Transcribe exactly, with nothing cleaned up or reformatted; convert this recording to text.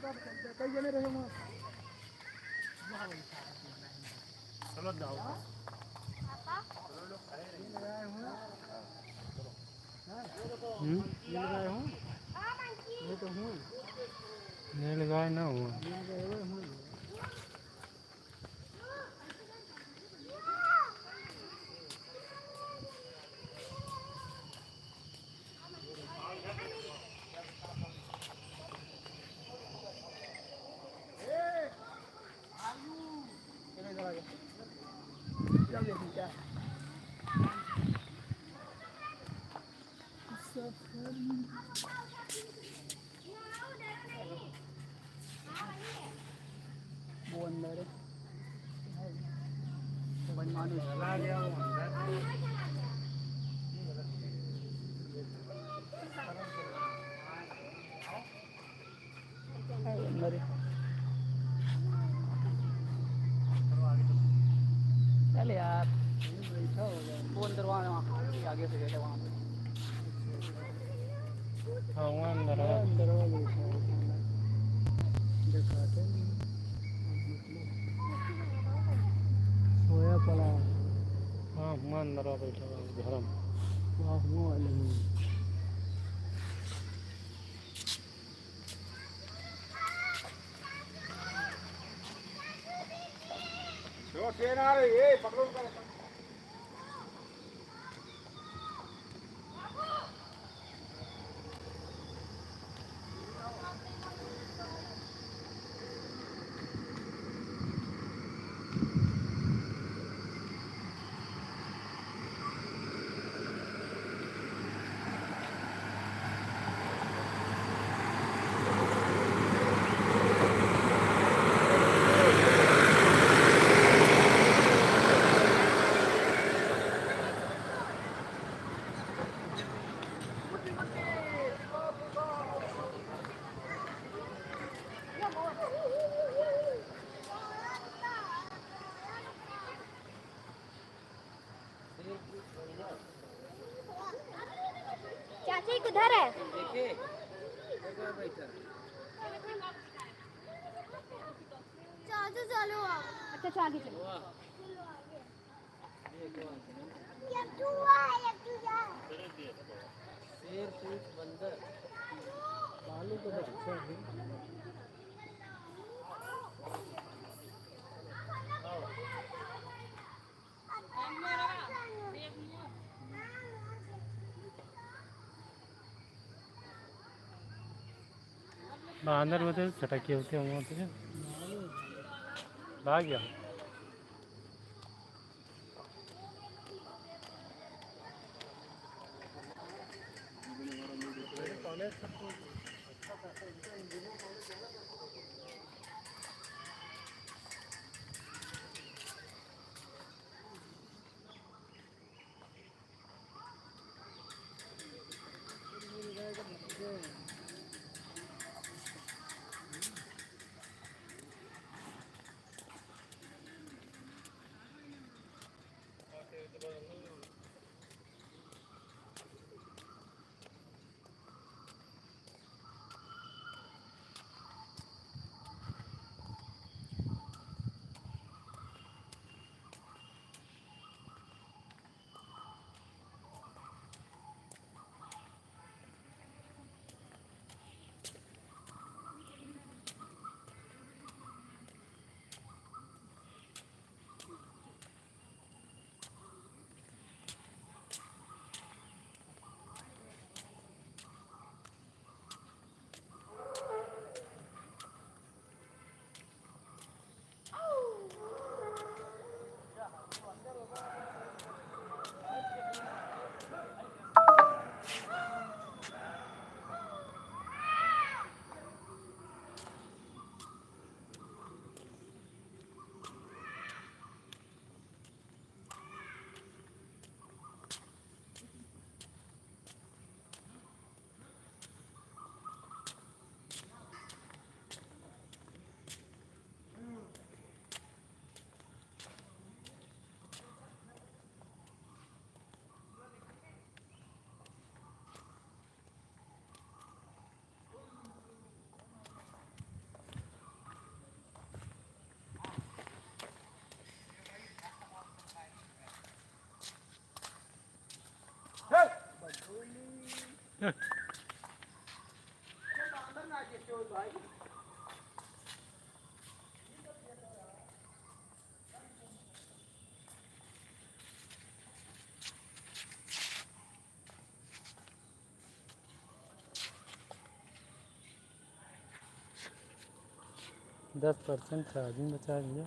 कई जने रहे वहाँ। चलो जाओ। हम्म? नीलगाय हूँ? ये तो हूँ। नीलगाय ना हूँ। नीलगाय हूँ। वो अंदर है। वो बन मानो। अरे, अंदर है। चल यार। वो अंदर वहाँ, वहाँ आगे से गए थे वहाँ पे। हाँ, वहाँ अंदर है। अंदर वाला बैठा है। दिखाते हैं। सोया पड़ा है। हाँ, वहाँ अंदर बैठा है, घर में। वहाँ हुआ वाले में। चाची किधर है? चाचा चलो। अच्छा, चलो आगे चलो। शेर, पूछ, बंदर। बालू का बच्चा है। बांदर बते चटकी होते हैं, वहाँ से भाग गया। दस percent charging बचा है भैया।